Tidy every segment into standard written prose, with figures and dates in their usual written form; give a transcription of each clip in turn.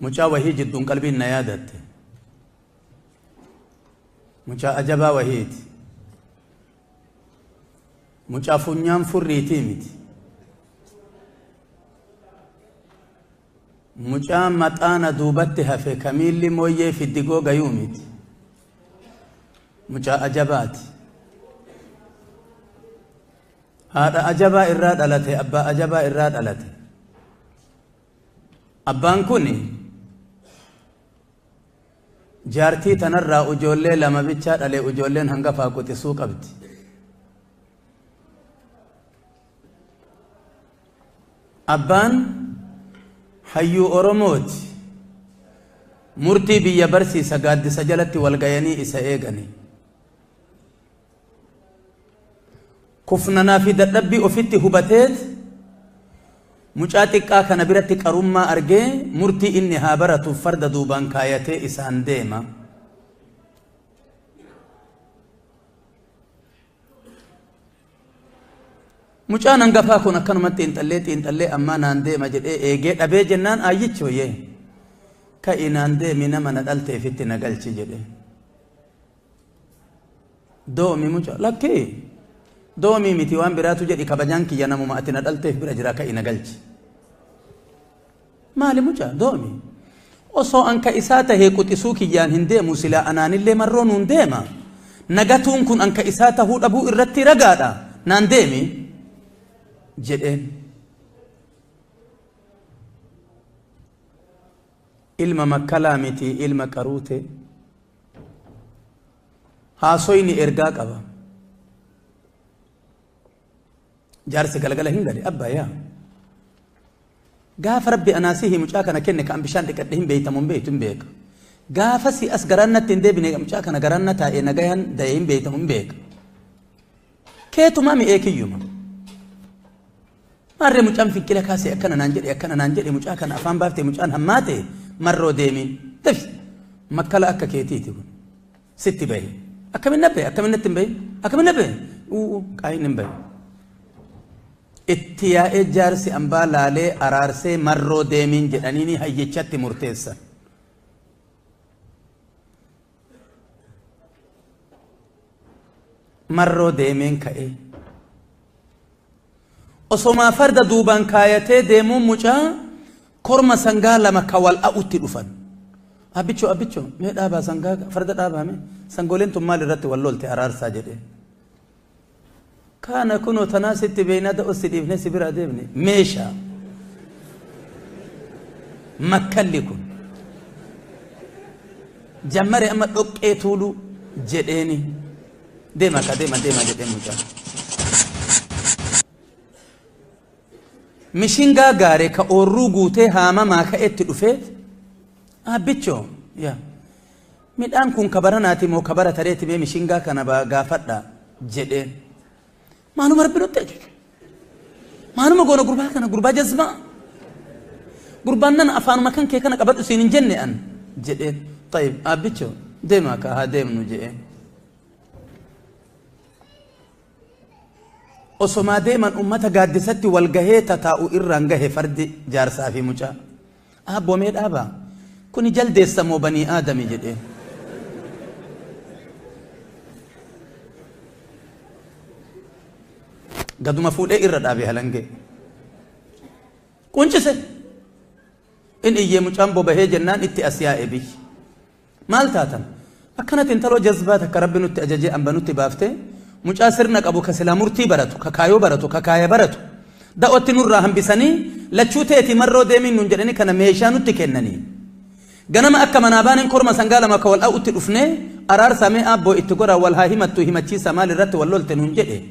Mucaa wahii jidduun qalbiin na yaadatte. Mucaa ajabaa wahiiti. Mucaa funyaan furriitii miti. Mucaa maxaana duubatti hafe kamiilli mooyyee fiddigoo gayuu miti. Mucaa ajabaati. Haadha ajabaa irraa dhalate, abbaa ajabaa irraa dhalate. Abbaan kun jaartii tanarraa ujoollee lama bichaa dhale, ujoolleen hangafaa quxisuu qabdi. Abbaan hayyuu Oromooti. Murtii biyya barsiisa, gaaddisa jalatti wal gayanii isa eegani. Kufnanaa fi dadhabbii ofitti hubateet mucaa xiqqaa kana biratti qarummaa argee murtii inni haa baratuuf farda duubaan kaayatee isaan deema. Mucaan hangafaa kun akkanumatti xiinxallee xiinxallee ammaa naan deema jedhee eegee dhabee jennaan aayyichi hoyyee ka'i naan deemi nama na dhalteefitti na galchi jedhe. Doomi mucaa lakkii doomii miti waan biraatu jedhi kabajaan kiyya namuma ati na dhalteef bira jira ka'i na galchi. Maali mucaa doomi osoo an ka isaa tahee quxisuu kiyyaan hin deemu silaa anaanillee marroo nuun deema. Nagatuun kun an ka isaa tahuu dhabuu irratti ragaadha naan deemi jedheen. Ilma makkalaa miti ilma qaruute. Haasoyni ergaa qaba. Jaarsi galgala hin gale abbaa yaa. Gaafa rabbi anaa sihi mucaa kana kenne ka an bishaan dhiqadhe hin beeytamu hin beeytu hin beeka. Gaafa si as garaan natti hin deebine mucaa kana garaan na taa'ee nagayaan da'ee hin beeytamu hin beeka. Keetumaa mi'ee kiyyuma. Maarree mucaan finqila kaasee akkana naan jedhe akkana naan jedhe mucaa kana afaan baaftee mucaan hammaate marroo deemiin. Dafi makkala akka keetiiti kun. Sitti bahe. Akkamin na bahe akkamin natti hin bahin akkamin na bahe uu qaayin hin bahe. Itti yaa'ee jaarsi ambaa laalee araarsee marroo deemiin jedhaniini hayyichatti murteessan. Marroo deemeen ka'ee. Osomaa farda duubaan kaayatee deemuun mucaa korma sangaa lama ka wal a'utti dhufan. Abbichoo abbichoo mee dhaabaa sangaa farda dhaabaa mee sangooleen tun maal irratti wal lolte araarsaa jedhee. Kaana kunoo tanaa sitti beeynaa da'oo si dhiifnee si biraa deemne meeshaa. Makkalli kun. Jammare amma dhoqqee tuuluu jedheeni. Deema ka deema deema jedheen mucaan. Mishingaa gaare ka oorruu guutee haamamaa ka'etti dhufee abbichoo yaa midhaan kun ka baranaati moo ka bara tareeti mee mishingaa kana gaafadha jedheen. Maaluma rabbi nutti ajaje. Maaluma goona gurbaa kana gurbaa jazbaa. Gurbaan nana afaanuma kan kee kana qabadhu siin hin jenne an jedheen. Tayyib abbichoo deemaa ka haa deemnu jedheen. Osomaa deeman ummata gaaddisatti wal gahee tataa'u irraan gahe fardi jaarsaa fi mucaa. Aabboo mee dhaabaa. Kuni jaldeessa moo banii aadami jedheen. Gaduma fuudhee irra dhaabe halangee. Quncise. In iyyee mucaan bobahee jennaan itti as yaa'e biyyi. Maal taatan? Akkanatti intaloo jazbaa takka rabbi nutti ajajee amba nutti baaftee mucaa sirna qabu ka silaa murtii baratu, ka kaayoo baratu, ka kaaya baratu. Da'otti nurraa hambisanii lachuu teeti marroo deemiin nun jedhanii kana meeshaa nutti kennanii. Ganama akka manaa baaneen korma sangaa lama ka wal a'utti dhufnee araarsaa mee aabboo itti goraa wal haa himattu himachiisaa maal irratti wal lolte nun jedhe.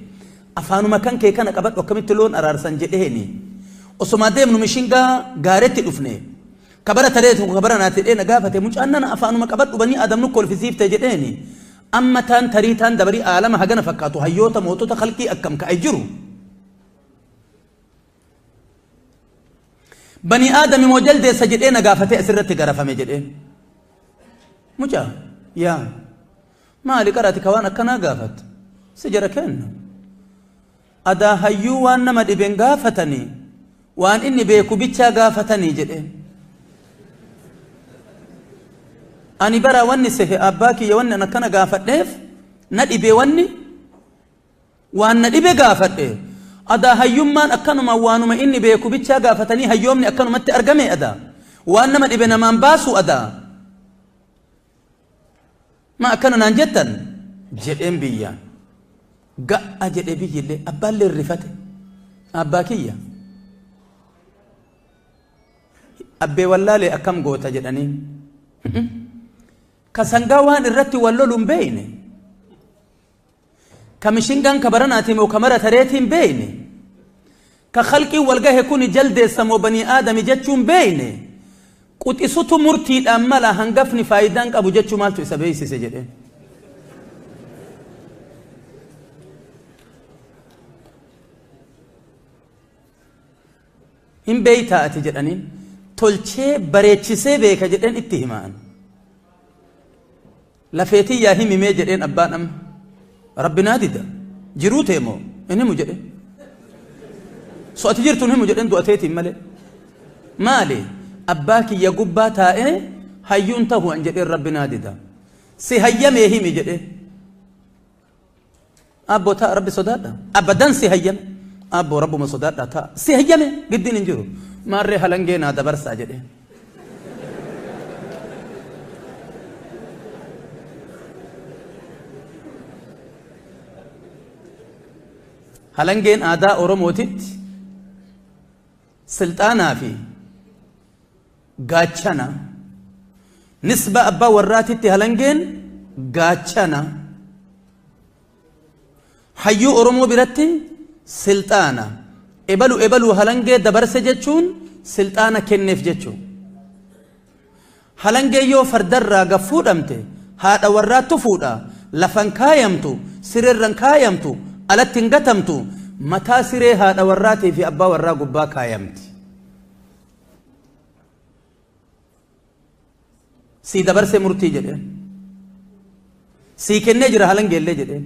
Afaanuma kan kee kana qabadhu akkamitti loon araarsan jedheeni. Osomaa deemnu mishingaa gaaretti dhufne. Kabara taree tokko kabara naati jedhee na gaafate mucaan nana afaanuma qabadhu banii aadam nu kolfisiifte jedheeni. Amma taan tarii taan dabarii aalama hagana fakkaatu hayyoota mootota kalqii akkam ka'e jiru. Banii aadami moo jaldeessa jedhee na gaafatee asirratti garafame jedheen. Mucaa yaa maali qaraati ka waan akkanaa gaafattu si jara kenna. Adaa hayyuu waan nama dhiben gaafatanii Waan inni beeku bichaa gaafatanii jedheen. Ani bara wanni sehe abbaa kiyya wanni an akkana gaafadheef na dhibe, wanni waan na dhibe gaafadhe. Adaa hayyummaan akkanuma waanuma inni beeku bichaa gaafatanii hayyoomni akkanumatti argame, adaa waan nama dhibe namaan baasu, adaa ma akkana naan jettan jedheen. Biyyaan ga'a jedhe, biyyillee abbaallee rifate. Abbaa kiyya abbee wallaalee akkam goota jedhaniin, ka sangaa waan irratti wal lolu hin beeyne, ka mishingaan ka baranaati moo ka mara tareetiin beeyne, ka khalqiin wal gahe kuni jaldeessa moo banii aadami jechuun beeyne, quxisutu murtiidhaan mala, hangafni faayidaan qabu jechuu maaltu isa beeysise jedheen. Hin beeytaa ati jedhaniin. Tolchee bareechisee beeka jedheen itti himaan. Lafeetiyyaa himimee jedheen. Abbaan amma rabbi naa dida jiruu teemoo hin himu jedheen. So ati jirtuun himu jedheen, du'ateetiin malee. Maali abbaa kiyya gubbaa taa'ee hayyuun tahu an jedheen, rabbi naa dida. Si hayyamee himi jedheen. Abboo ta'a, rabbi sodaadha. Abadan si hayyame. Abboo rabbuma sodaadha, ta'a. Si hayyame, giddiin hin jiru. Maarree halangee naa dabarsaa jedheen. Halangeen aadaa Oromootitti silxaanaa fi gaachana. Nisba abbaa warraatitti halangeen gaachana. Hayyuu Oromoo biratti silxaana. Ebalu ebaluu halangee dabarse jechuun silxaana kenneef jechuun. Halangee yoo fardarraa gad fuudhamte haadha warraattu fuudha. Lafan kaayamtu, sireerran kaayamtu, alatti hin gatamtu, mataa siree haadha warraatii fi abbaa warraa gubbaa kaayamti. Sii dabarsee murtii jedheen. Sii kennee jira halangeellee jedheen.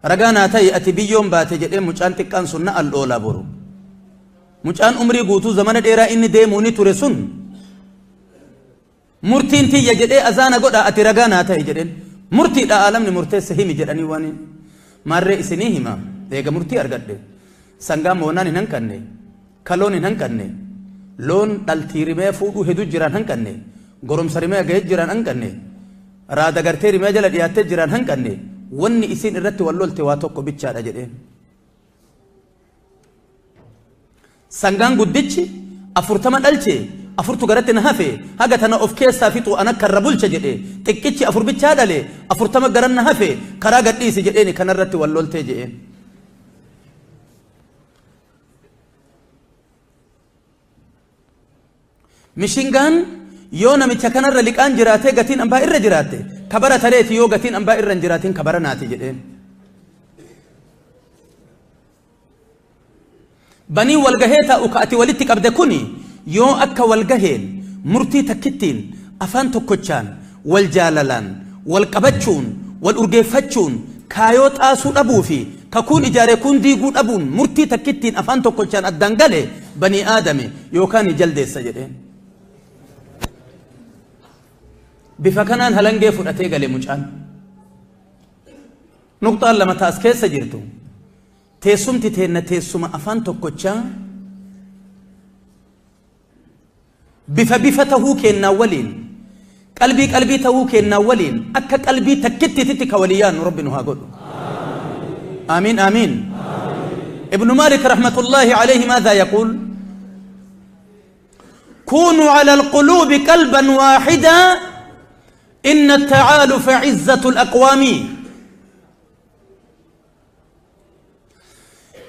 Ragaa naa ta'i, ati biyyoon baate jedheen. Mucaan xiqqaan sun na al'oolaa boru. Mucaan umrii guutuu zamana dheeraa inni deemuu ni ture sun murtiin tiyya jedhee azaana godha, ati ragaa naa ta'i jedheen. Murtiidha aalamni murteesse, himi jedhanii. Waan maarree isinii hima, eega murtii argadhe. Sangaa moonaan hin hanqanne, kaloon hin hanqanne, loon dhaltii rimee fuudhuu hedduu jiraan hanqanne, goromsa rimee gahee jiraan hanqanne, raada gartee rimee jala dhiyaattee jiraan hanqanne. Wanni isiin irratti wal lolte waa tokko bichaadha jedheen. Sangaan guddichi 40 dhalche, afurtu garatti na hafe, haga tana of keessaa fixu an akka irra bulcha jedhe. Xiqqichi afur bichaa dhale, 40 garan na hafe, karaa gadhiisi jedheeni, kanarratti wal loltee jedheen. Mishingaan yoo namicha kanarra liqaan jiraatee gatiin ambaa irra jiraatte kabara tareeti, yoo gatiin ambaa irra hin jiraatin kabara naati jedheen. Banii walgahee taa'u ka ati walitti qabde kuni yoo akka walgaheen murtii takkittiin afaan tokkochaan wal jaalalaan wal qabachuun wal urgeeffachuun kaayoo xaasuu dhabuu fi kakuun ijaare kun diiguu dhabuun murtii takkittiin afaan tokkochaan addaan gale banii aadame yookaan jaldeessa jedheen. Bifa kanaan halangee fudhatee gale mucaan. Nuqxaan lama taas keessa jirtu. Teessumti teenna teessuma afaan tokkochaa bifa bifa tahuu kennaa waliin, qalbii qalbii tahuu kennaa waliin, akka qalbii takkittiititti ka walii yaannu rabbi nu haa godhu. آمين آمين. ابن مالك رحمة الله عليه ماذا يقول؟ كونوا على القلوب قلبا واحدا إن التعالف عزة الأقوام.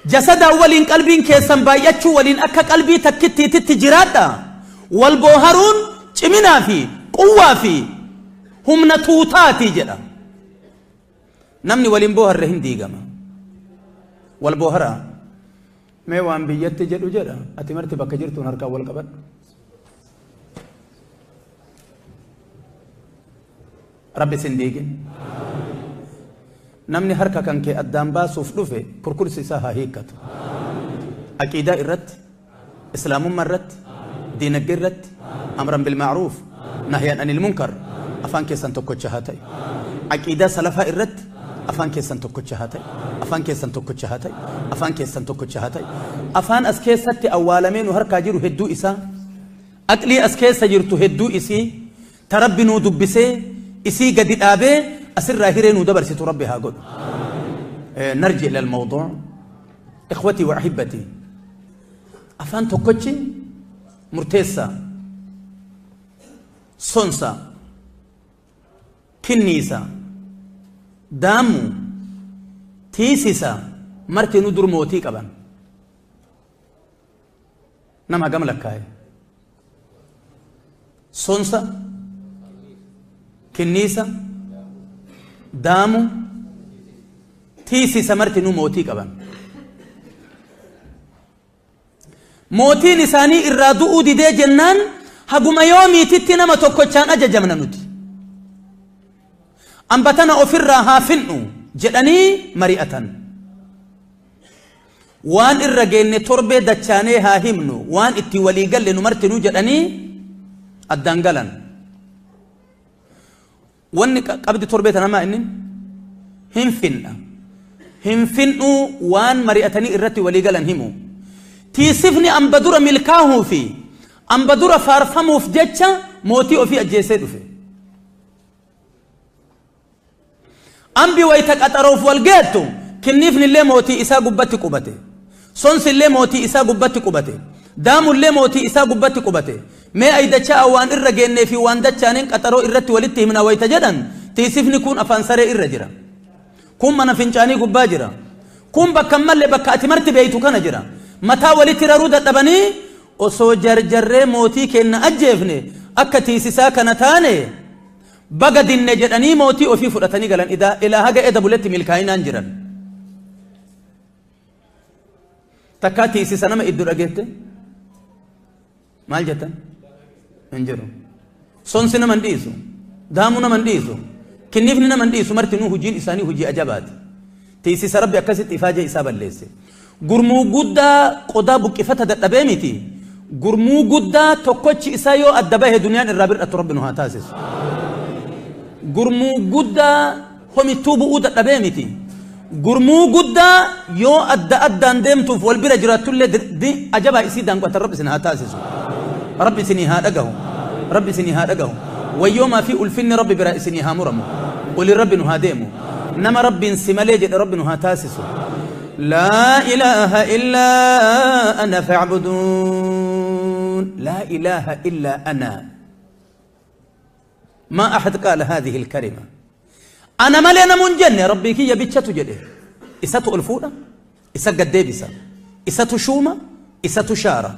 Jasada waliin qalbiin keessan baay'achuu waliin akka qalbii takkittiititti jiraadha. Wal booharuun ciminaa fi quwwaa fi humna tuutaati jedha. Namni waliin booharre hin diigama. Wal booharaa. Mee waan biyyatti jedhu jedha, ati marti bakka jirtuun harkaan wal qabadhu. Rabbi sin diigin. Namni harka kan kee addaan baasuuf dhufe kurkursi isaa haa hiikkatu. Aqiidaa irratti, Islaamummaa irratti, diinagdee irratti, amran bilma'ruuf, nahyan anil munkar, afaan keessan tokkocha haa ta'e. Aqiidaa salafaa irratti afaan keessan tokkocha haa ta'e. Afaan keessan tokkocha haa ta'e. Afaan keessan tokkocha haa ta'e. Afaan as keessatti awwaalamee nu harkaa jiru hedduu isaa, aqlii as keessa jirtu hedduu isii, ta Rabbi nuu dubbisee isii gadi dhaabee asirraa hiree nuu dabarsitu Rabbi haa godhu. Narji ila al-mawduu. Ikhwatii wa ahibbatii. Afaan tokkochi murteessaa, sonsa, kinniisa, daamu, tiisisa martinuu dur mootii qaban. Nama hagam lakkaa'e? Sonsa, kinniisa, daamu, tiisisa martinuu mootii qaban. Mootiin isaanii irraa du'uu didee jennaan haguma yoomiititti nama tokkochaan ajajamna nuti. Amba tana ofirraa haa fin'u jedhanii mari'atan. Waan irra geenne torbee dachaanee haa himnu, waan itti walii galle nu martinuu jedhanii addaan galan. Wanni qabdi torbee tana maa inni? Hin finna. Hin fin'uu waan mari'atanii irratti walii galan himu. Tiisifni amba dura milkaahuu fi amba dura faarfamuuf jecha mootii ofii ajjeesee dhufe. Ambi wayta qaxaroof wal geettu kinniifnillee mootii isaa gubbatti qubate. Sonsillee mootii isaa gubbatti qubate. Daamullee mootii isaa gubbatti qubate. Mee aydacha'a waan irra geennee fi waan dachaaneen qaxaroo irratti walitti himna wayta jedhan tiisifni kuun afaan saree irra jira. Kuun mana fincaanii gubbaa jira. Kuun bakka hin malle bakka ati marti beeytu kana jira. Mataa walitti raruu dadhabanii osoo jarjarree mootii keenna ajjeefne akka tiisisaa kana taane Baga dinne jedhanii mootii ofii fudhatanii galan idaa ilaa haga eda buletti milkaa'inaan jiran. Takkaa tiisisa nama iddu dhageette? Maal jettan? Hin jiru. Sonsi nama hin dhiisu. Daamuu nama hin dhiisu. Kinniifni nama hin dhiisu martinuu hojiin isaanii hojii ajabaati. Tiisisa Rabbi akkasitti ifaajee isaa balleesse. Gurmuu guddaa qodaa buqqifata dadhabee miti. Gurmuu guddaa tokkochi isaa yoo adda bahe duniyaan irraa bir'attu Rabbi nu haa taasisu. Gurmuu guddaa homittuu bu'uu dadhabee miti. Gurmuu guddaa yoo adda addaan deemtuuf wal bira jiraattullee ajabaa isii daanqatan Rabbi isin haa taasisu. Rabbi isinii haa dhagahu. Rabbi isinii haa dhagahu. Wayyoomaa fi ulfinni Rabbi biraa isinii haa muramu. Olin Rabbi nu haa deemu. Nama Rabbiin si malee jedhe Rabbi nu haa taasisu. Laa ilaaha illaa ana fa'buduun. Laa ilaaha illaa ana. Maa ahad qaala haadhihi alkalima. Ana malee namuun jenne Rabbii kiyya bichatu jedhe. Isatu ol fuudha, isa gad deebisa, isatu shuuma, isatu shaara,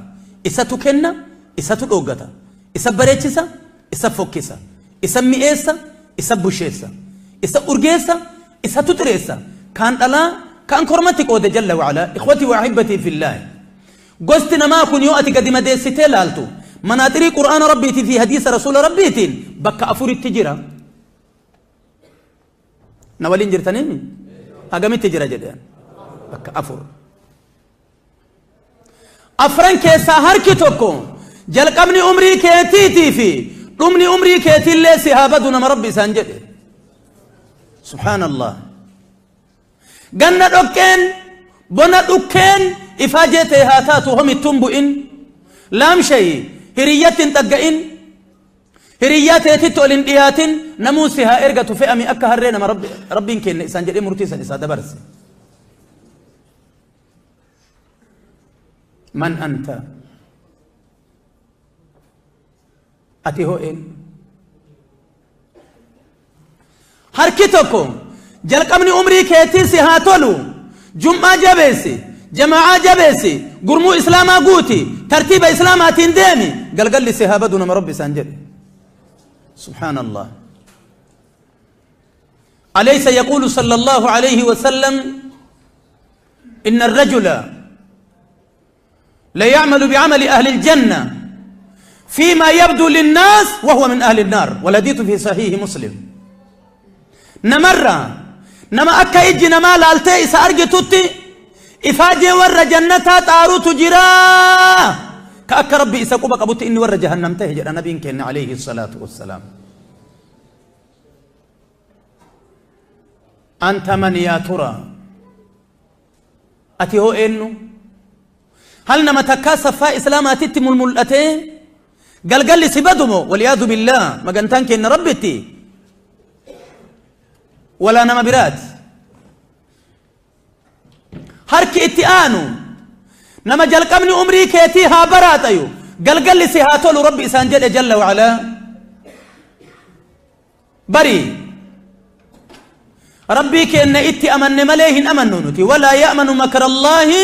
isatu kenna, isatu dhooggata, isa bareechisa, isa fokkisa, isa mi'eessa, isa busheessa, isa urgeessa, isatu xireessa. Kaan dhalaa, kaan kormatti qoode jalla wa'alaa. Ikhwatii wa ahibbatii fillaahi. Gosti namaa kun yoo ati gadi madeessitee laaltu manaaxirii Qur'aana Rabbiitii fi hadiisa Rasuula Rabbiitiin bakka afuritti jira. Na waliin jirtaniimi? Hagamitti jira jedheen? Bakka afur. Afran keessaa harki tokko jalqabni umrii keetiitii fi dhumni umrii keetiillee si haa badu nama Rabbi isaan jedhe. Subhaanallah. Ganna dhoqqeen bona dhukkeen ifaajee tee haa taatu homittuun bu'in. Laamshayi hiriyyatti hin xagga'in. Hiriyyaa teetitti ol hin dhiyaatin namuu si haa ergatu fe'ami akka harree nama Rabbiin kenne isaan jedhee murtii san isaa dabarse. Man anta? Ati hoo eenyu? Harki tokko jalqabni umrii keetii si haa tolu. Jum'aa jabeessi, jamaa'aa jabeessi, gurmuu islaamaa guuti, tartiiba islaamaatiin deemi, galgalli si haa badu nama Rabbi isaan jedhe. Subhaanallah. أليس يقول صلى الله عليه وسلم إن الرجل ليعمل بعمل أهل الجنة فيما يبدو للناس وهو من أهل النار والحديث في صحيح مسلم نمر نما أكا إجي نما لالتي إسا أرجي توتي إفاجي ور جنتا تارو تجرا Akka Rabbi isa quba qabutti inni warra jahannam tahe jedha nabiin keenya alayhi salaatu wassalaam. Anta man yaa tura, ati hoo eenyu? Hal nama takkaa saffaa islaamaatitti mulmul'atee galgalli si badumo? Waliyaadu billaah, magantaan keenya Rabbitti walaa nama biraati. Harki itti aanu nama jalqabni umrii keetii haa baraaxayu, galgalli si haa tolu Rabbi isaan jedhe jalla wacalaa. Bari Rabbii keenya itti amanne malee hin amannu nuti. Walaa ya'manu makra Allaahi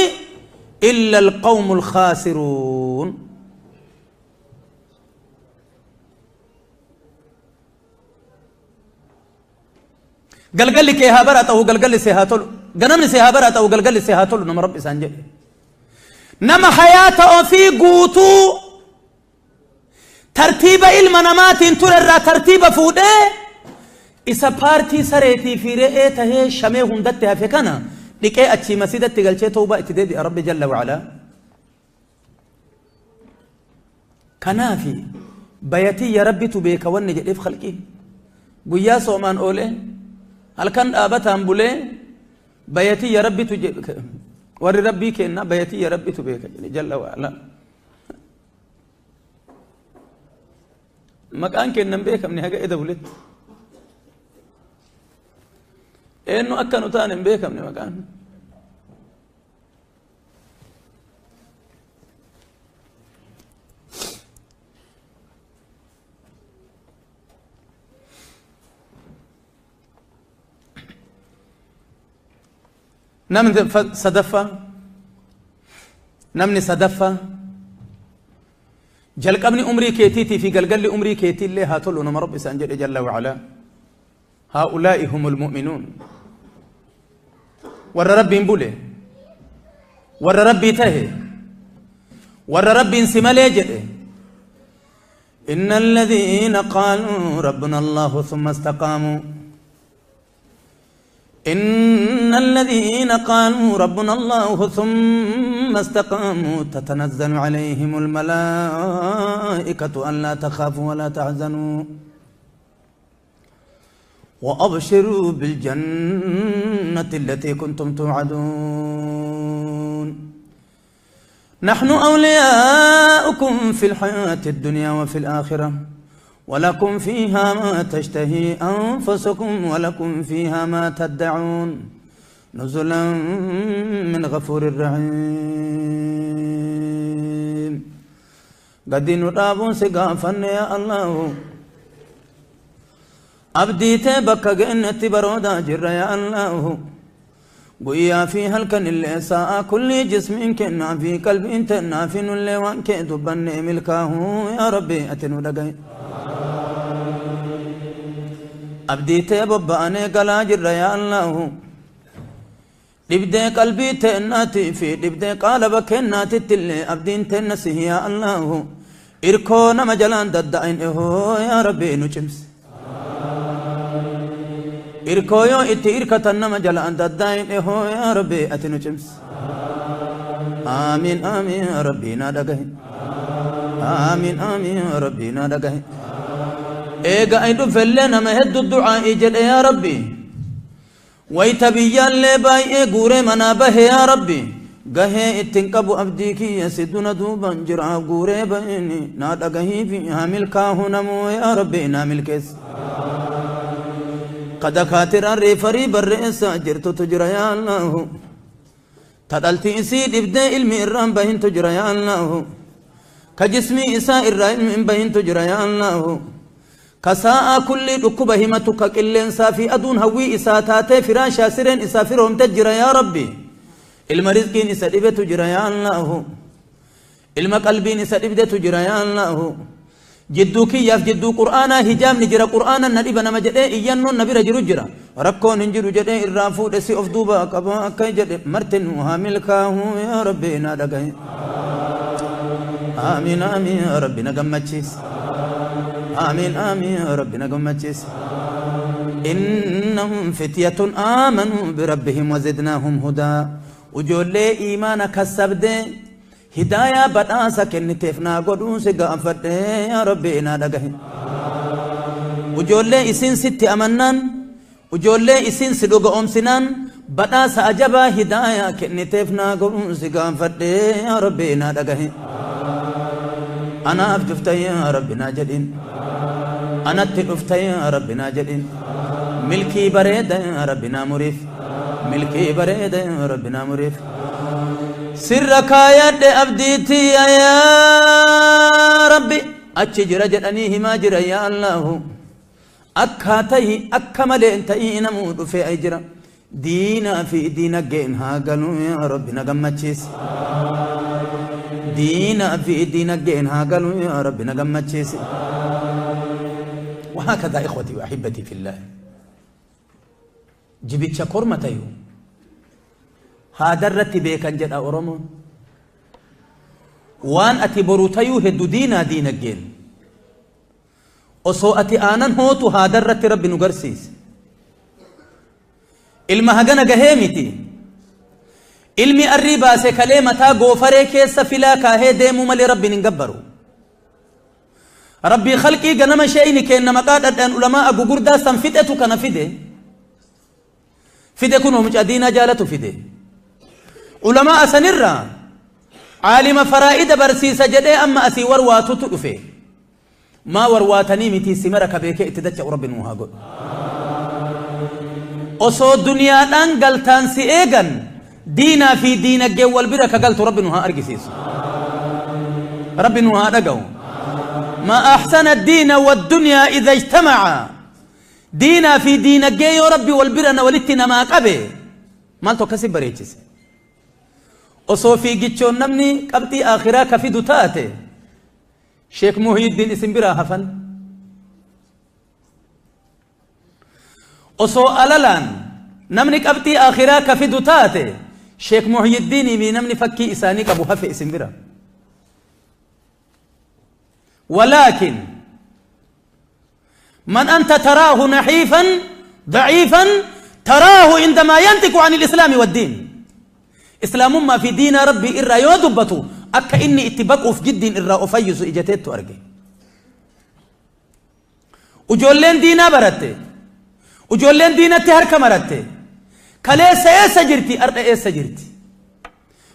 illa alqawmu alkhaasiruun. Galgalli kee haa baraxahu, galgalli si haa tolu. Ganamni si haa baraxahu, galgalli si haa tolu nama Rabbi isaan jedhe. Nama hayaata ofii guutuu tartiiba ilma namaatiin ture irraa tartiiba fuudhee isa paartii sareetii fi re'ee tahee shamee hundatti hafe kana dhiqee achii masjidatti galchee tawbaa itti deebi'a Rabbi jalla wa'alaa. Kanaafi bayatiyya Rabbitu beeka wanni jedheef khalqiin. Guyyaa soomaan oolee, halkan dhaabataan bulee, bayatiyya Rabbitu warri Rabbii kenna, bayatiyya Rabbitu beeka jedhe jalla wa'alaa. Maqaan kennan beekamne haga eda buletti. Eenyu akka nu taane hin beekamne maqaan. Namni sadaffaa, namni sadaffaa, jalqabni umrii keetiitii fi galgalli umrii keetiillee haa tolu nama Rabbi isaan jedhe jalla wa'alaa. Haa'ulaa'i humul mu'minuun. Warra Rabbiin bule, warra Rabbii tahe, warra Rabbiin si malee jedhe. إن الذين قالوا ربنا الله ثم استقاموا، إن الذين قالوا ربنا الله ثم استقاموا تتنزل عليهم الملائكة أن لا تخافوا ولا تحزنوا وأبشروا بالجنة التي كنتم توعدون. نحن أولياؤكم في الحياة الدنيا وفي الآخرة ولكم فيها ما تشتهي أنفسكم ولكم فيها ما تدعون نزلا من غفور رحيم. قد نرابون سقافا يا الله، أبديت بك جنة برودا جر يا الله. قويا في هلكن اللي ساء كل جسم كنا في قلب تنا في نل وان كدبن ملكاه يا ربي أتنو دقي. أبديت بباني قلا جر يا الله. دبدي قلبي تناتي في دبدي قالبك ناتي تلي أبدين تنسي يا الله. إركونا مجلان ددعين إهو يا ربي نجمس. إركويو إتي إركتنا مجلان ددعين إهو يا ربي أتنو جمس. آمين آمين يا ربي نادقه. آمين آمين يا ربي نادقه. إيقا إدو فلنا مهد الدعاء جل يا ربي. ويتبيان لباي إيقوري منابه يا ربي. قهي اتنقبو أبديكي يسدنا دوبا جرع قوري بيني نادقه فيها ملكاه نمو يا ربي نامل كيس. قد خاطر الرفري بالرئيس جرت تجرى يا الله. تدلتي إسيد إبدأ علمي الرام بهن تجرى يا الله. كجسمي إساء الرائم بهن تجرى يا الله. كساء كل ركبه همتك كلين سافي أدون هوي إساء تاتي فراشا سرين إساء فرهم تجرى يا ربي. المرزقين إساء إبدأ تجرى يا الله. المقلبين إساء إبدأ تجرى يا الله. جدو كياف جدو قرآنا هجام نجرى قرآنا نبي نما جدي إيانو نبي رجل جرى ركون نجر جدي الرافو دسي أفدوبا كبا كي جدي مرتن وهاملكاه يا ربي نادقي. آمين آمين يا ربي نقمتشيس. آمين آمين يا ربي نقمتشيس. إنهم فتية آمنوا بربهم وزدناهم هدى. وجولي إيمانك السبد Hidaayaa badhaasa kenniteef naa godhuu si gaafadhe yaa Rabbi naa dhagahe. Ijoollee isin sitti amannaan, ijoollee isin si dhuga oomsinaan, badhaasa ajabaa hidaayaa kenniteef naa godhuu si gaafadhe yaa Rabbi naa dhagahe. Anaaf dhufta yaa Rabbi naa jedhin, anatti dhufta yaa Rabbi naa jedhin. Milkii bareeda yaa Rabbi naa muriif, milkii bareeda yaa Rabbi naa muriif. Sirra kaayadhe abdiitii yaa Rabbi, achi jira jedhanii himaa jira. Yaa Allahu, akka tahi akka malee hin ta'ii namuu dhufee ay jira. Diinaa fi diinagdeen haa galuu yaa Rabbi na gammachiisi. Diinaa fi diinagdeen haa galuu yaa Rabbi na gammachiisi. وهكذا إخوتي وأحبتي في الله، jibicha korma tayu haadarratti beekan jedha Oromoon. Waan ati boru tayuu heddu diinaa diinaggeen osoo ati aanan hootu haadarratti Rabbi nu garsiise. Ilma hagana gahee miti, ilmi arrii baase kalee mataa goofaree keessa filaa kaahee deemuu malee Rabbiin hin gabbaru. Rabbii khalqii ganama sheeyni kenna maqaa dhadhaan ulamaa gugurdaa san fixetu kana fide. Fide kunoo mucaa diinaa jaalatu fide. Ulamaa sanirraa caalima faraa'ida barsiisa jedhee amma asii warwaatutu dhufe. Maa warwaatanii miti, simara ka beekee itti dacha'u Rabbi nuu haa godhu. Osoo duniyaadhaan galtaan si eegan, diinaa fi diinaggeen wal bira ka galtu Rabbi nu haa argisiisu, Rabbi nu haa dhaga'u. ما أحسن الدين والدنيا إذا اجتمعا. Diinaa fi diinaggee yoo Rabbi wal bira na walitti namaa qabe, maaltu akkasi bareechise? Osoo fiigichoon namni qabxii akhiraa ka fidu taate, Sheek Muhyiddin isin biraa hafan. Osoo alalaan namni qabxii akhiraa ka fidu taate, Sheek Muhyiddinii fi namni fakkii isaanii qabu hafe isin bira. ولكن من أنت تراه نحيفا ضعيفا تراه عندما ينطق عن الإسلام والدين. إسلام ما في دين ربي إرى يودبتو أكا إني اتبقوا في جد إرى أفيس إجتيت أرجي. Ujoolleen diinaa baratte, ujoolleen diinatti harka maratte, kaleessa eessa jirti? Ardha eessa jirti?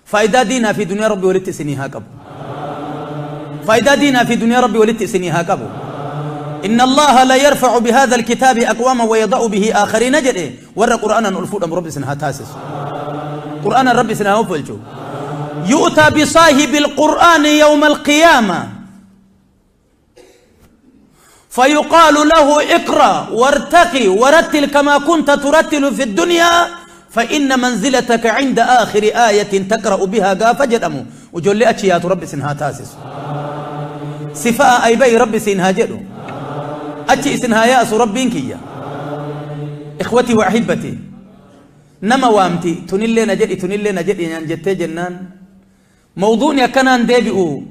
Faayidaa diinaa fi duniyaa Rabbi walitti isinii haa qabu. Faayidaa diinaa fi duniyaa Rabbi walitti isinii haa qabu. إن الله لا يرفع بهذا الكتاب أقواما ويضع به آخرين jedhe. Warra قرآنا الفود ربي سنها تاسس قرآن ربي سنها فلجو. يؤتى بصاحب القرآن يوم القيامة فيقال له: اقرأ وارتقي ورتل كما كنت ترتل في الدنيا، فإن منزلتك عند آخر آية تقرأ بها. Gaafa jedhamu ujoollee achi yaatu Rabbi isin haa taasisu. Sifaa aybay Rabbi isin haa jedhu, achi isin haa yaasu Rabbiin kiyya. إخوتي وأحبتي، nama waamti tunillee na jedhi, tunillee na jedhi naan jettee jennaan, mawduuni akkanaan deebi'u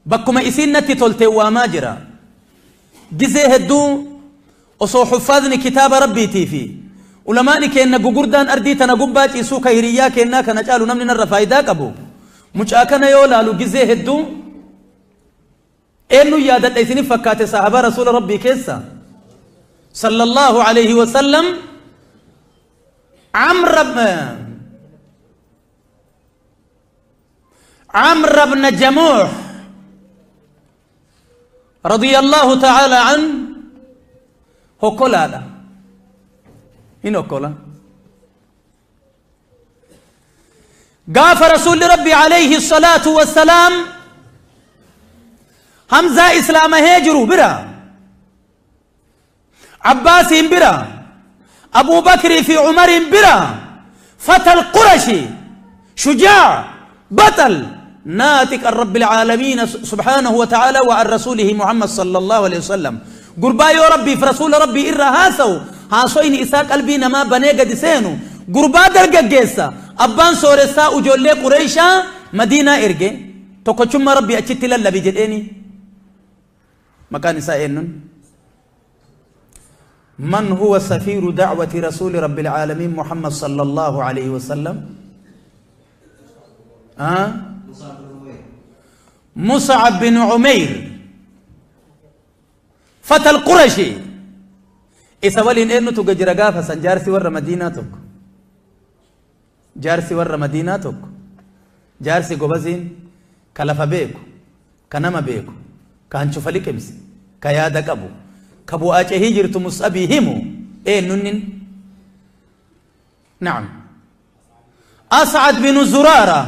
bakkuma isiin natti tolte waamaa jira. Gizee hedduu osoo xuffaadni kitaaba Rabbiitii fi ulamaani keenna gugurdaan ardii tana gubbaa ciisuu ka hiriyyaa keennaa kana caalu namni narra faayidaa qabu, mucaa kana yoo laalu gizee hedduu eenyu yaadadha isinif fakkaate? Sahabaa rasuula Rabbii keessa صلى الله عليه وسلم، عمرو بن جموح رضي الله تعالى عنه. Hokkolaadha hin hokkola. Gaafa rasuulli Rabbi عليه الصلاة والسلام Hamzaa islaamahee jiru bira, Abbaasiin bira, Abu Bakrii fi Umariin bira, فتى القرشي، شجاع، بطل، ناطق رب العالمين سبحانه وتعالى وعن رسوله محمد صلى الله عليه وسلم. Gurbaa yoo Rabbii fi rasuula Rabbii irra haasawu, haasoyni isaa qalbii namaa banee gadi seenu, gurbaa dargaggeessa abbaan sooressaa ujoollee Qureeshaa Madiinaa erge, tokkochummaa Rabbii achitti lallabi jedheeni. Maqaan isaa eenyuun? من هو سفير دعوة رسول رب العالمين محمد صلى الله عليه وسلم؟ آه؟ Mus'ab bin Umayr fatal Qurashi isa waliin eenyutu jira gaafa san? Jaarsi warra Madiinaa tokko, jaarsi warra Madiinaa tokko, jaarsi gobaziin ka lafa beeku, ka nama beeku, ka hancufa liqimse, ka yaada qabu, ka bu'aa cehii jirtu Mus'abii himu eenyunnin? نعم، أسعد بن زرارة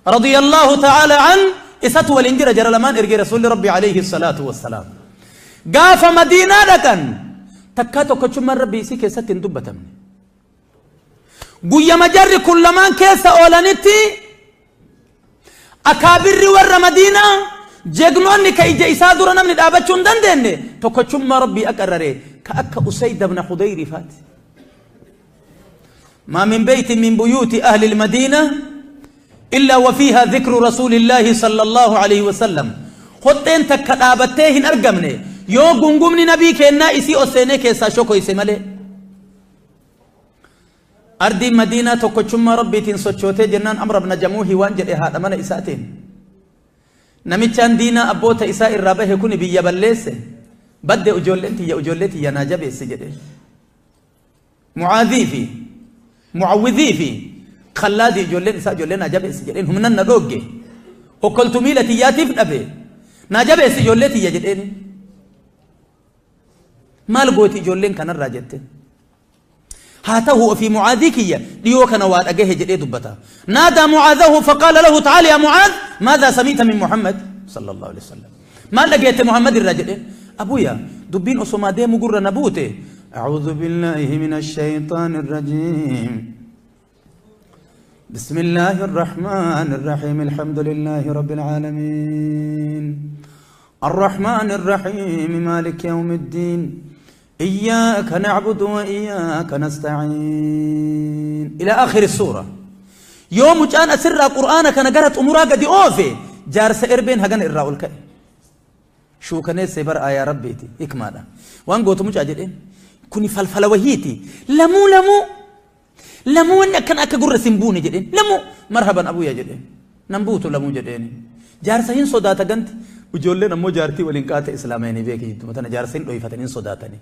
رضي الله تعالى عنه إسات والإنجيل جرى لمان إرجي رسول ربي عليه الصلاة والسلام. قاف مدينة لكن تكاتو كتشم ربي يسيك ست دبتم قويا مجر كل مان كيس أولانتي أكابر ور مدينة جگنوني كي إسادور نمني دابتشون دندن تكتشم ربي أكرري كأك أسيد بن حضير فات. ما من بيت من بيوت أهل المدينة إلا وفيها ذكر رسول الله صلى الله عليه وسلم. خطين تكتابتهن أرقمني يو قنقمني نبي كينا إسي أسيني كيسا شوكو إسي مالي أردي مدينة تكتشم ربي تنسوچوتي جنان أمر ابن جموهي وانجل إهاد أمان إساتين نميتشان دينا أبوتا إساء الرابه يكوني بيابليسي بدي أجولنتي يا أجولتي يا ناجبي سجده معاذي في معوذي في خلادي جولين إساء جولين ناجبي سجدين هم نن ندوجي وكلت ميلتي ياتي في أبي ناجبي سجولتي يا جدين مال قوتي جولين كان الراجت هاته في معاذيك ليو كان واد أجه جدي دبتا. نادى معاذه فقال له تعال يا معاذ ماذا سميت من محمد صلى الله عليه وسلم؟ ما لقيت محمد الراجل؟ أبويا دبين أسوما دي مجر نبوته. أعوذ بالله من الشيطان الرجيم، بسم الله الرحمن الرحيم، الحمد لله رب العالمين، الرحمن الرحيم، مالك يوم الدين، إياك نعبد وإياك نستعين، إلى آخر السورة. يوم كان أسر قرآن كان قرأت أمورا قد أوفي جارس إربين هجن إراء الكأ شو كان سبر آية ربيتي إكمالا وان قوت مجاجرين كوني فلفل وهيتي لمو لمو لمو إن كان أكجر سنبوني جدين لمو مرحبا أبويا جدين نبوتو لمو جدين جارسين صداتا جنت وجولنا مو جارتي ولينكات إسلامين بيكي مثلا جارسين لو يفتنين صداتني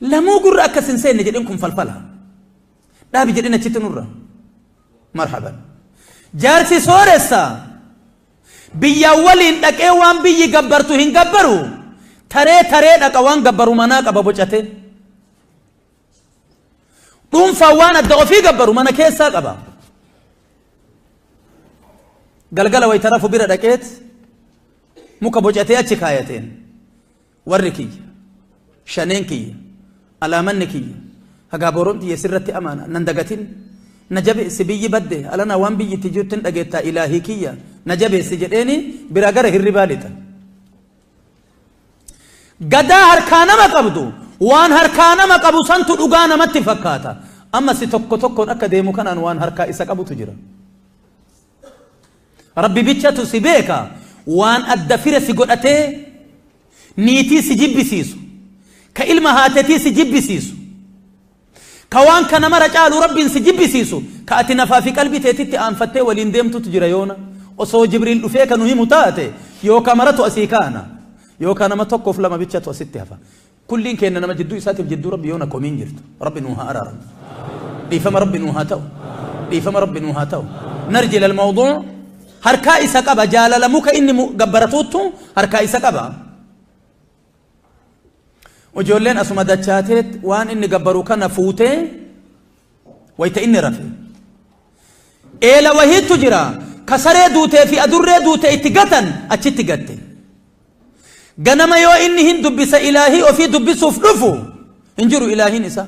لمو جر أكسنسين جدينكم فلفلها لا بجدنا تشتنورا مرحبا جارسي سورسا بيا ولين دك ايوان بيي جبرتو هن جبرو تري تري دك اوان جبرو مناك ابو بوچته قوم فوان الدغفي جبرو منا كيسا قبا قلقله ويترفو بيرا دكيت muka bocatee achi kaayateen warri kiyya shaneen kiyya alaamanni kiyya hagaa booroon tiyya sirratti amaana nan dagatin na jabeessi biyyi badde alana waan biyyi itti jirtin dhageettaa ilaahii kiyya na jabeessi jedheeni biraa gara hirribaa lixa. Gadaa harkaa nama qabdu waan harkaa nama qabu santu dhugaa namatti fakkaata. Amma si tokko tokkoon akka deemu kanaan waan harkaa isa qabutu jira. Rabbi bichatu si beeka waan adda fira si godhatee niitii si jibbisiisu ka ilma haatetii si jibbisiisu ka waan kana mara caalu rabbiin si jibbisiisu ka ati nafaa fi qalbii teetitti aanfattee waliin deemtutu jira yoona osoo Jibriil dhufee ka nu himu taate yookaan maratu asii kaana yookaan nama tokkoof lama bichatu asitti hafa. Kulliin keenya nama jidduu isaatiif jidduu rabbi yoona komiin jirtu rabbi nuu haa araaramu dhiifama rabbi nuu haa ta'u dhiifama rabbi nuu haa ta'u. Narji ilal mawduu harkaa isa qaba jaalala muka inni gabbaratuuttu harkaa isa qaba. Ijoolleen asuma dachaateet waan inni gabbaru kana fuutee wayita inni rafe. Eela wahiitu jira ka saree duutee fi adurree duutee itti gatan achitti gatte. Ganama yoo inni hin dubbisa ilaahii ofii dubbisuuf dhufu hin jiru ilaahiin isa.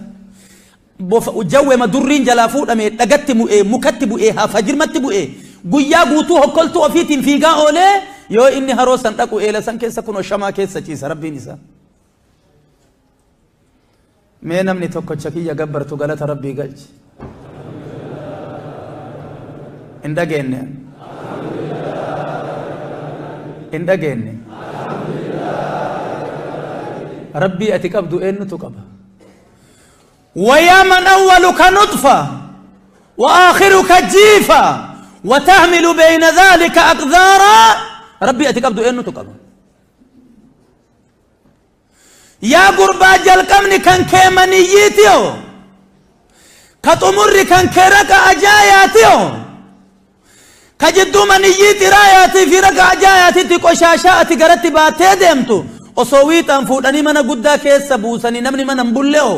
Jawweema durriin jalaa fuudhame dhagatti bu'ee mukatti bu'ee haafajirmatti bu'ee guyyaa guutuu hokkoltuu ofiitiin fiigaa oolee yoo inni haroo san dhaqu eela san keessa kunoo shamaa keessa ciisa rabbiin isaa. Mee namni tokkocha kiyya gabbartu galata rabbii galchi. Hin dhageenye. Hin dhageenye. Rabbii ati qabdu eenyutu qaba? ويا من أولك نطفة وآخرك جيفة وتحمل بين ذلك أقذارا ربي أتي قبضو إنو تقبض يا قربا جلقمني كان كيمانيتيو كتمر كان كيرك أجاياتيو كجدو منيتي راياتي في رك أجاياتي تقشاشا أتي باتي ديمتو وصويت أنفودني من قدا كيس بوسني نمني من أنبليو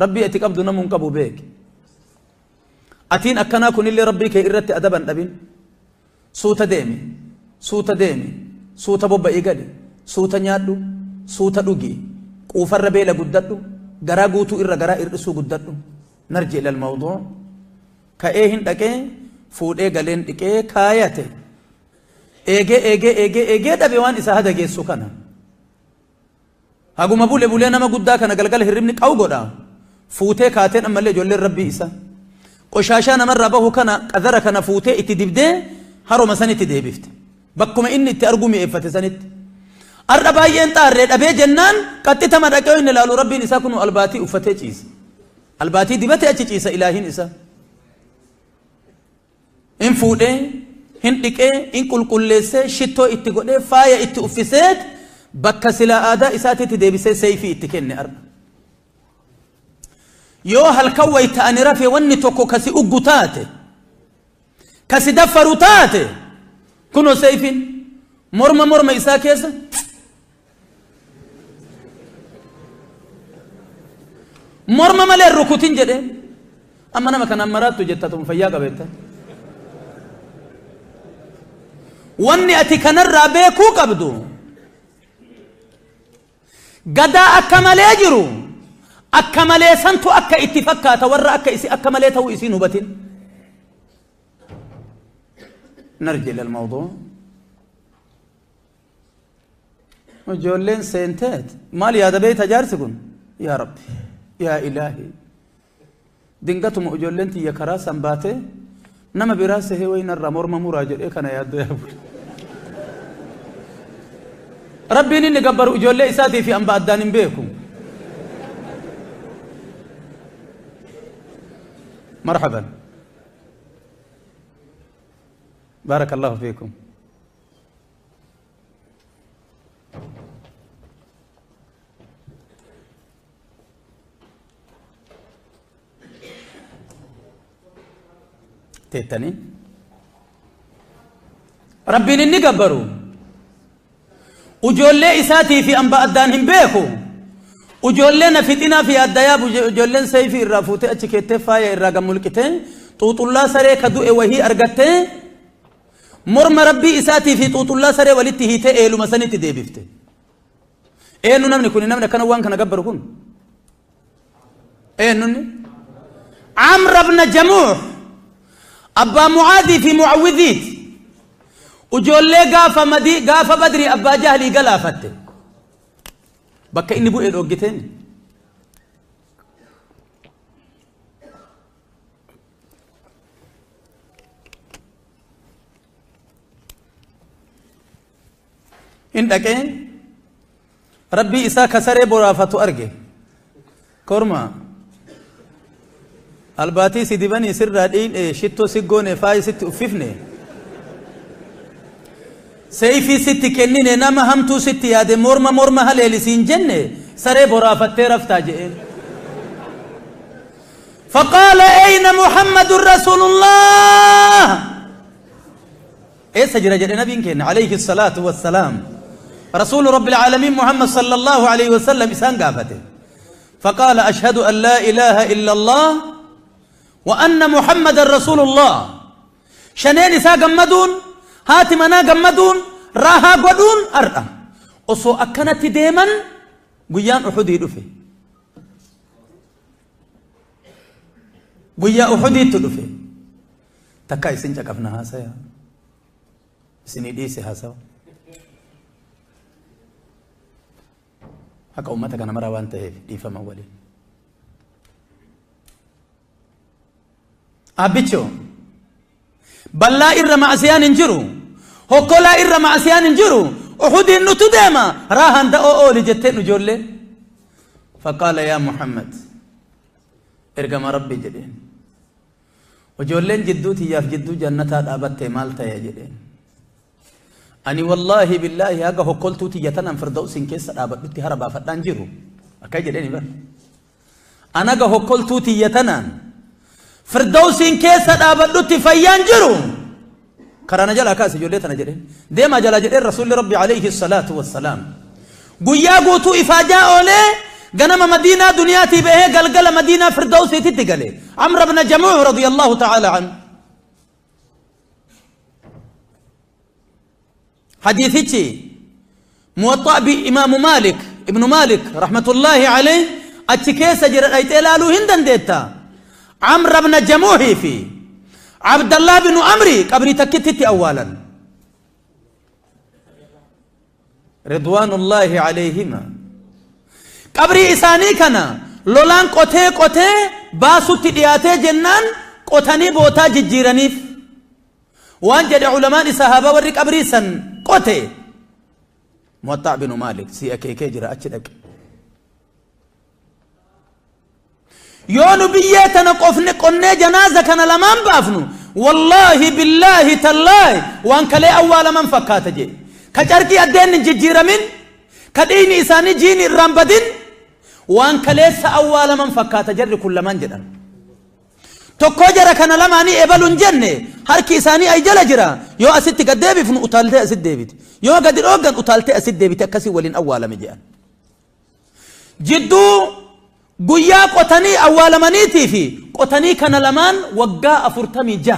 ربي أتي قبضو نمون قبو بيك أتين أكنا كن اللي ربي كي إرت أدبا أبين سوتا ديمي سوتا ديمي سوتا بوبا إيقالي سوتا نيادو سوتا دوغي قوفر بيلا قددو غرا قوتو إرى غرا إرسو قددو نرجع إلى الموضوع كأيهن دكي فود إيقالين دكي كاياتي إيجي إيجي إيجي إيجي دبيوان إسا هذا جيسو كان هاقو مبولي بولي نما قدا كان قلقل هرمنك أو قدا فوتي كاتين أما اللي جولي ربي إسا قشاشا نمر به كان قذر كان فوتي اتدبده هرو مساني تدبفت بكم إني تأرجو مئفة سنت الربايين تارد أبي جنان قد تمرقوا إن لالو ربي نساكن الباتي أفتي چیز الباتي دبتي أچ چیز إلهي نسا إن فوتي إن ديكه إن كل كل شتو اتقوله فايا اتوفيسات بكسلا آدا إساتي تدبسه سيفي اتكن أرب yoo halkan wayta ani rafe wanni tokko kasi uggu taate kasi daffaru taate kunoo seeyfin morma morma isaa keessa morma malee rukutin jedhe amma nama kanaan maraattu jetta tun fayyaa qabeetta wanni ati kanarraa beekuu qabdu gadaa akka malee jiru akka malee santu akka itti fakkaata warra akka isi akka malee ta'uu isiin hubatin نرجع إلى الموضوع ijoolleen seenteet maal yaada beeyta jaarsi kun yaa rabbi yaa ilaahi dingatuma ijoolleen tiyya karaa san baatee nama biraa sehee waynarraa morma muraa jedhee kana yaadda yaa bule rabbiin inni gabbaru ijoollee isaatii fi amba addaan hin beeku مرحبا بارك الله فيكم تيتني ربي نني قبروا وجولي إساتي في أنباء الدانهم بيكو وجولنا فتنا في الدياب وجولنا سيفي الرافوتي أتشكيتي فايا الرقم ملكتين طوط الله سري كدوء وهي أرقتي مرم ربي إساتي في طوط الله سري ولتي هيتي إيلو مسنتي ديبفتي إينو نمني كوني نمني كانوا وان كان قبروا كون إينو عمرو بن جموح أبا معاذي في معوذيت وجولي قافة مدي قافة بدري أبا جهلي قلافتي bakka inni bu'ee dhooggiteen hin dhaqee rabbii isaa kasaree boraafatu arge korma albaatii si dibanii sirraa dhiinee shittoo si goone faayi sitti uffifne سيفي ستي كنينه نما همتو ستي ياده مورما مورما هليل سين جنة سري برافتي رفتا جئين فقال أين محمد رسول الله إيه سجر جل نبي كن عليه الصلاة والسلام رسول رب العالمين محمد صلى الله عليه وسلم إسان قافته فقال أشهد أن لا إله إلا الله وأن محمد رسول الله شنين إسا قمدون هاتي منا قمدون راها قدون أرأى أصو أكنت ديما قيان أحدي دفي قيا أحدي تدفي تكاي سنجا كفنا هاسا سني ديسي هاسا حقا أمتك أنا مرة وانت دي فما ولي أبيتشو بلا إر معسيان انجرو هكولا إر معسيان انجرو أحد النتو ديما راهن دا أو لجتين جولي فقال يا محمد ارقم ربي جدين Ijoolleen jidduu tiyyaaf jidduu jannataa dhaabatte maal ta'e jedheen. Ani wallaahi billaahi haga hokkoltuu tiyya tanaan firdawsiin keessa dhaabadhutti hara baafadhaan jiru. Akka jedheeni bar. An haga hokkoltuu tiyya tanaan firdawsiin keessa dhaabadhutti fayyaan jiru. Karaa na jalaa kaase ijoollee tana jedheen. Deemaa jalaa jedheen Rasuulli Rabbi alayhi salaatu wassalaam. Guyyaa guutuu ifaajaa oolee ganama Madiinaa duniyaatii bahee galgala Madiinaa firdawsiititti gale. Amr ibn Jamuuh radiyallahu ta'ala anhu. Hadiithichi Muwaxxaa bi Imaamu Maalik Ibnu Maalik rahmatullaahi alayh achi keessa jira, dhayxee laaluu hin dandeetta. Amr ibn Jamuuhii fi Abdallah binu Amri qabrii takkittitti awwaalan. Ridwaanullaahi alayhima. Qabrii isaanii kana lolaan qotee qotee baasutti dhiyaatee jennaan qotanii bootaa jijjiiraniif. Waan jedhe ulamaan sahaabaa warri qabrii san qote, Muwaxxaa binu Maalik si akeekee jira, achi dhaqe. Yoo nu biyyee tana qofne qonnee janaaza kana lamaan baafnu, wallaahi billaahi tallaahi waan kalee awwaalaman fakkaata jedhe. Ka carqii addeen hin jijjiiramin, ka dhiigni isaanii jiini irraan badin, waan kaleessa awwaalaman fakkaata jarri kun lamaan jedhan. Tokkoo jara kana lamaanii ebalu hin jenne, harki isaanii ay jala jira, yoo asitti gad deebifnu utaaltee asitti deebiti, yoo gadi dhooggan utaaltee asitti deebiti, akkasii waliin awwaalame jedhan. Jidduu guyyaa qotanii awwaalamaniitii fi qotanii kana lamaan waggaa 46.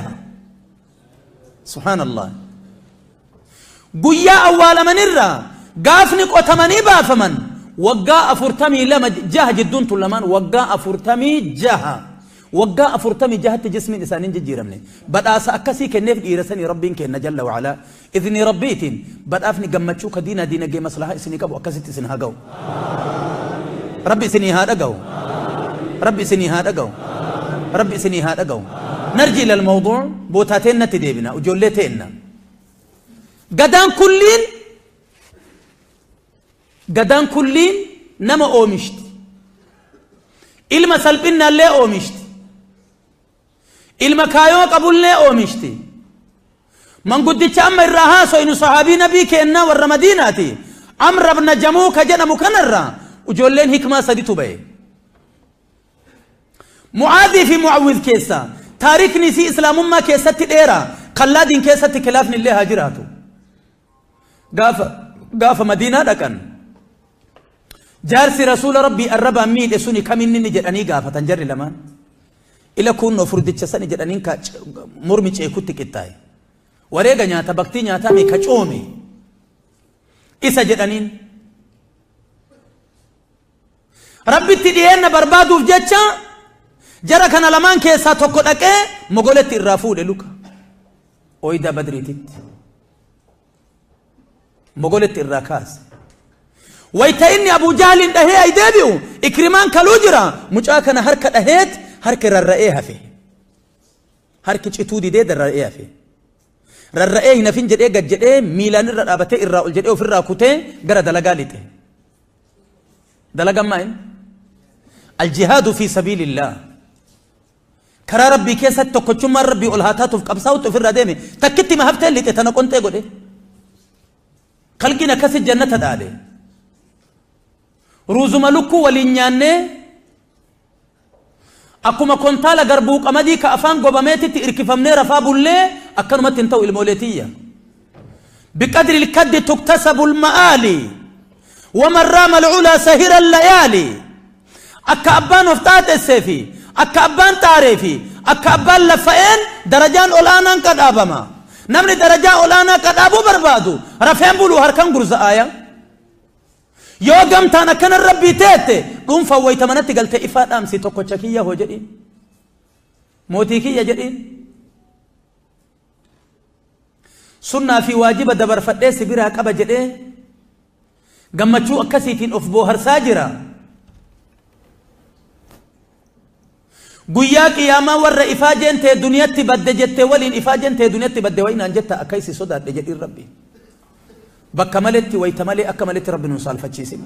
Subhaanallah. Guyyaa awwaalamanirraa gaafni qotamanii baafaman waggaa 42 jaha, jidduun tun lamaan waggaa 46. Waggaa 46tti jismiin isaanii hin jijjiiramne. Badhaasa akkasii kenneef dhiira sanii Rabbiin kenna jalla wa'alaa. Idnii Rabbiitiin badhaafni gammachuu ka diinaa diinagdee maslahaa isinii qabu akkasitti isin haa ga'u. Rabbi isinii haa dhaga'u. Rabbi isinii haa dhaga'u. Rabbi isinii haa dhaga'u. Narji ilal mawduu, bootaa teennatti deebina, ijoollee teenna. Gadaan kulliin, gadaan kulliin nama oomishti. Ilma salphinnaallee oomishti. Ilma kaayoo qabullee oomishti. Manguddicha amma irraa haasoynu sahaabii nabii keennaa warra Madiinaati. Amr ibn Jamuu ka jedhamu kanarraa ijoolleen hikmaa saditu ba'e. Mu'aadii fi Mu'awwiz keessa taarikni isii islaamummaa keessatti dheeraa, kallaadiin keessatti kilaafni illee haa jiraatu. Gaafa Madiinaa dhaqan jaarsi Rasuula Rabbii arrabaan miidhe suni kaminni ni jedhanii gaafatan jarri lamaan. Ila kunnoo furdicha sani jedhaniin, ka mormi ceekutti qixxaa'e. Wareega nyaata baktii nyaataa mee ka coome isa jedhaniin. Rabbitti dhiyeenna barbaaduuf jecha jara kana lamaan keessaa tokko dhaqee mogoletti irraa fuudhe luka. Ooydaa Badriititti. Mogoletti irraa kaase. Wayta inni Abuu Jahliin dhahee ay deebi'u Ikrimaan kaluu jira, mucaa kana harka dhaheet harki rarra'ee hafe. Harki cituu didee rarra'ee hafe. Rarra'ee hin hafin jedhee gad jedhee miilaan irra dhaabatee irraa ol jedhee ofirraa kutee gara dalagaa lixe. Dalagaan maal? Aljihaadu fi sabiilillah. Karaa Rabbii keessatti tokkochummaan Rabbii ol haa taatuuf qabsaa'utti ofirraa deeme, takkitti ma haftee lixe tana qonxee godhe. Kalqiin akkasi jannata dhaale. Ruuzuma lukkuu waliin nyaannee akkuma kontaala garbuu qamadii ka afaan gobameetitti irkifamnee rafaa bullee akkanumatti hin ta'u, ilmoolee tiyya. Biqadri ilkaddi tuktasabu lma'aali, waman raama alculaa sahira layaali. Akka abbaan of xaaxessee fi akka abbaan xaaree fi akka abbaan laffa'een darajaan ol aanaan qadhaabama. Namni darajaa ol aanaa qadhaabuu barbaadu rafeen bulu, harkan gurza'aaya. Yoo gamtaan akkana Rabbii teette, dhuunfaan wayita manatti galte ifaa dhaamsi, tokkocha kiyya hoo jedhiin. Mootii kiyya jedhiin. Sunnaa fi waajiba dabarfadhee si biraa qaba jedhee gammachuu akkasiitiin of booharsaa jira. Guyyaa qiyaamaa warra ifaajeen tee duniyatti badde jettee waliin ifaajeen tee duniyatti badde wayinaan jetta, akka isi sodaadhe jedhiin Rabbi. Bakka maletti, wayita malee, akka maletti Rabbi nun saalfachiisin.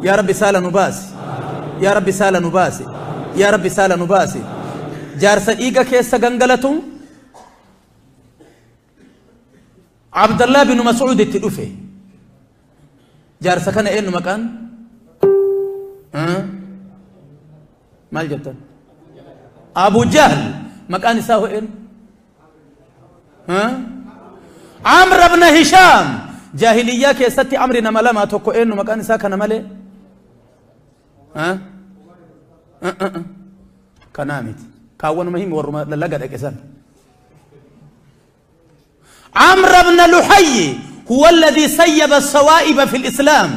Yaa Rabbi, saala nu baasi. Yaa Rabbi, saala nu baasi. Yaa Rabbi, saala nu baasi. Jaarsa dhiiga keessa gangalatu Abdallah bin Mas'ud itti dhufe. Jaarsa kana eenyu maqaan? Maal jettan? Abu Jahl. Maqaan isaa hoo eenyu? Amr ibn Hisham. Jaahiliyyaa keessatti amri nama lama tokko eenyu maqaan isaa kana malee? Kanaa miti. Kaawwanuma himi warruma laga dhaqe san. عمرو بن لحي هو الذي سيب السوائب في الإسلام.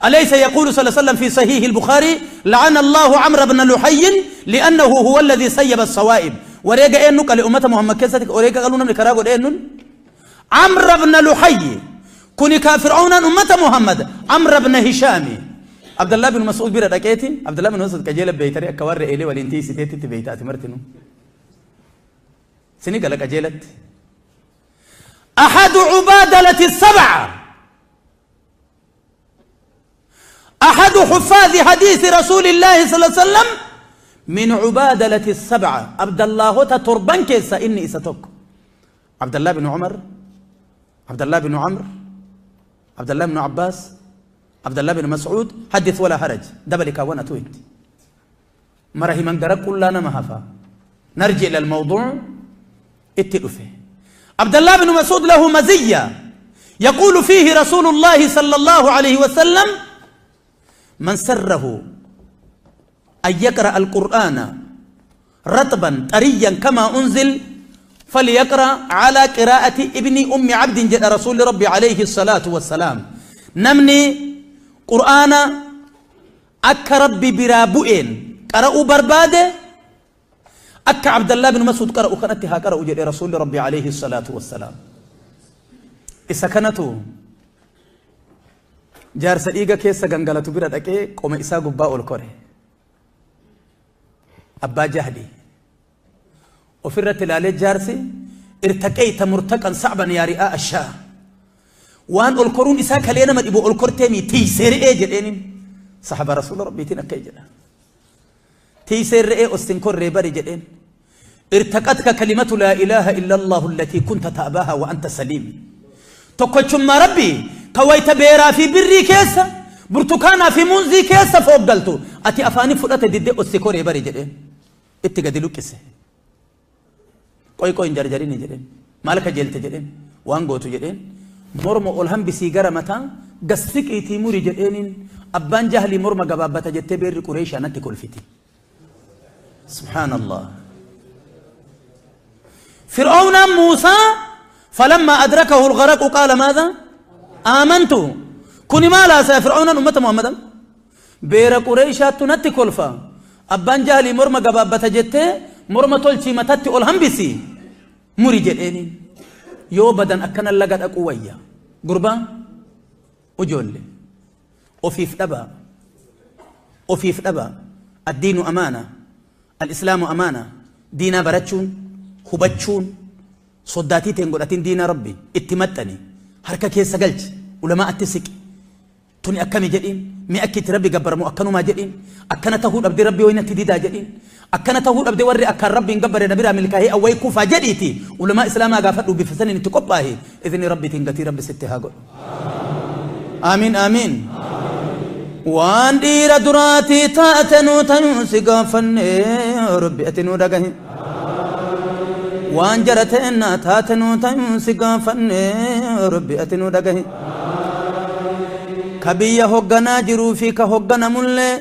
أليس يقول صلى الله عليه وسلم في صحيح البخاري لعن الله عمرو بن لحي لأنه هو الذي سيب السوائب. وريقا إيه نقل لأمة محمد كيستك وريقا قالوا نملك راقوا إيه نن عمرو بن لحي كوني كافرعون أمة محمد عمرو بن هشام. عبد الله بن مسعود بيرا دكيتي عبد الله بن مسعود كجيل بيتري كوار إلي ولينتي ستيتي بيتاتي مرتنو سني قالك أجيلت. أحد عبادلة السبعة، أحد حفاظ حديث رسول الله صلى الله عليه وسلم من عبادلة السبعة. عبد الله تتربان كيسا إني إساتوك. عبد الله بن عمر، عبد الله بن عمرو، عبد الله بن عباس، عبد الله بن مسعود. حدث ولا حرج. دبلك وانا تويت مرهي من قرق كلنا مهفا. نرجع إلى الموضوع اتلفه. عبد الله بن مسعود له مزية يقول فيه رسول الله صلى الله عليه وسلم من سره أن يقرأ القرآن رطبا طريا كما أنزل فليقرأ على قراءة ابن أم عبد جد رسول ربي عليه الصلاة والسلام. نمني قرآن أك ربي برابؤين قرأوا برباده أك عبد الله بن مسعود قرأوا كانتها قرأوا جد رسول ربي عليه الصلاة والسلام. إسكنته jaarsa dhiiga keessa gangalatu bira dhaqee qoma isaa gubbaa ol kore. Abbaa Jahli ofirratti ilaalee jaarsi irtaqeeyta murtaqan sa'ban yaa ri'aa ashaa. Waan ol koruun isaa kalee nama dhibu ol korteemii tiisee re'ee jedheenin sahaba rasuula rabbiitiin akka jedha. Tiisee re'ee ostin korree bari jedheen. Irtaqatka kalimatu laa ilaaha illa allahu allatii kunta ta'baaha wa anta saliim. Tokkochummaa rabbii kawayta beeraa fi birrii keessa burtukaanaa fi muuzii keessa fooggaltu ati afaanii fudhate diddee ossi koree bari jedheen itti gadi luqqise. Qoy qoy hin jarjarini jedheen maal kajeelte jedheen waan gootu jedheen morma ol hambisii gara mataa gassiqiitii muri jedheeniin abbaan jahlii morma gabaabbata jettee beerri Qureeshaa natti kolfiti. Subhaanallah. Fir'aawna Muusaa فلما أدركه الغرق قال ماذا؟ آمنت. كوني ما لا فرعون أمة محمد بير قريشة تنتي كلفة أبان جهلي مرمى قبابة جتة مرمى تلشي متتي أولهم بسي مري جليني يو بدن أكن اللقد أقوية قربا أجول أفيف أبا أفيف أبا. الدين أمانة، الإسلام أمانة. دينا برتشون هبتشون صداتي تنقل دين ربي اتمتني حركة كيس قلت ولما أتسك توني أكمي جدين مي أكيد ربي قبر مو أكنو ما جدين أكنا تهود أبدي ربي وين تديدا جدين أكنا تهود أبدي وري أكن ربي نقبر نبيرا ملكاه أو يكوفا جديتي ولما إسلام أقافت بفسن تقباه إذن ربي تنقتي ربي ستها قل. آمين آمين. وان دير دراتي تأتنو تنسي قافني ربي أتنو دقه وان جرتنا تاتنو تنسي قافني ربي أتنو دقه كبيه هقنا جرو فيك هقنا ملي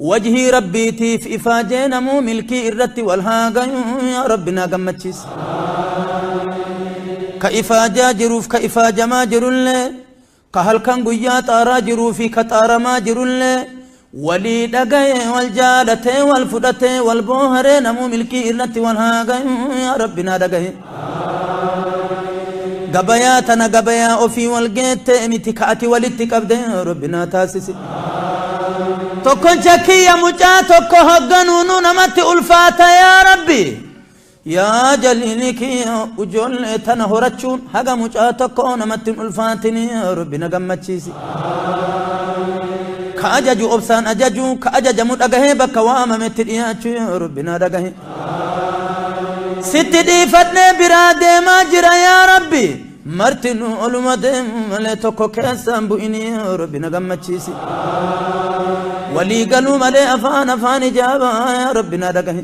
وجهي ربي تيف إفاجينا مو ملكي إرتي والهاقا يا ربنا قمتشيس كإفاجا جروف كإفاجا ما جرولي كهل كان قيا تارا جروفي كتارا ما جرولي ولي دقاي والجالة والفدة والبوهر نمو ملكي إرتي والهاقا يا ربنا دقاي قبياتنا قبيا أوفي والقيت امتكاتي ولتك أبدي ربنا تاسسي tokko jakkiya mucaa tokko hogganuunu namatti ulfaata yaa rabbi yaa jaliili kiyya ijoollee tana horachuun haga mucaa tokko namatti hin ulfaatini yaa rabbi na gammachiisi. Ka ajaju obsaan ajaju ka ajajamu dhagahee bakka waamametti dhiyaachuu yaa rabbi na dhagahe. Sitti dhiifadhee biraa deemaa jira yaa Rabbi. Marti nu oluma deemu malee tokko keessaan bu'inii yaa Rabbi na gammachiisi. Walii galuu malee afaan afaan hijaabaa yaa Rabbi na dhagahi.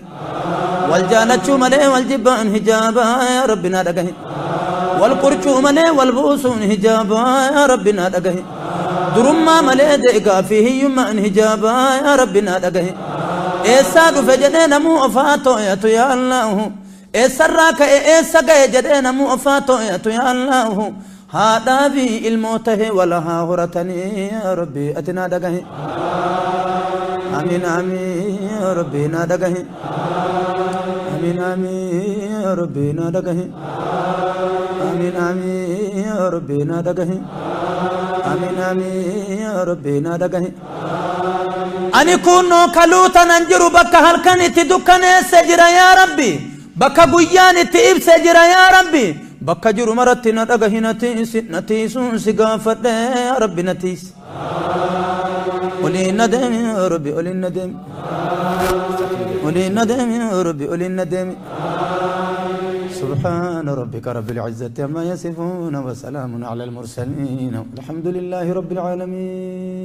Wal jaalachuu malee wal jibbaan hijaabaa yaa Rabbi na dhagahi. Wal qurcuu malee wal buusuun hijaabaa yaa Rabbi na dhagahi. Durummaa malee deegaa fi hiyyummaan hijaabaa yaa Rabbi na dhagahi. Eessaa dhufe jedhee namuu ofaa too'atu yaa Allahu. Eessarraa ka'e eessa ga'e jedhee namuu ofaa too'atu yaa Allahu. Haadhaa fi ilmoo tahe wal haa horatanii yaa Rabbi ati naa dhagahi. Amiin amiin yaa Rabbi naa dhagahi. Amiin amiin yaa Rabbi naa dhagahi. Amiin amiin yaa Rabbi naa dhagahi. Amiin amiin yaa Rabbi naa dhagahi. Ani kunoo kaluu tanan jiru bakka halkan itti dukkaneesse jira yaa Rabbi. Bakka guyyaan itti ibse jira yaa Rabbi. Bakka jiru maratti na dhagahi na tiisi na tiisuun si gaafadhe yaa Rabbi na tiisi. Oliin na deemi yaa Rabbi oliin na deemi. Oliin na deemi yaa Rabbi oliin na deemi. سبحان ربك رب العزة عما يصفون وسلام على المرسلين والحمد لله رب العالمين.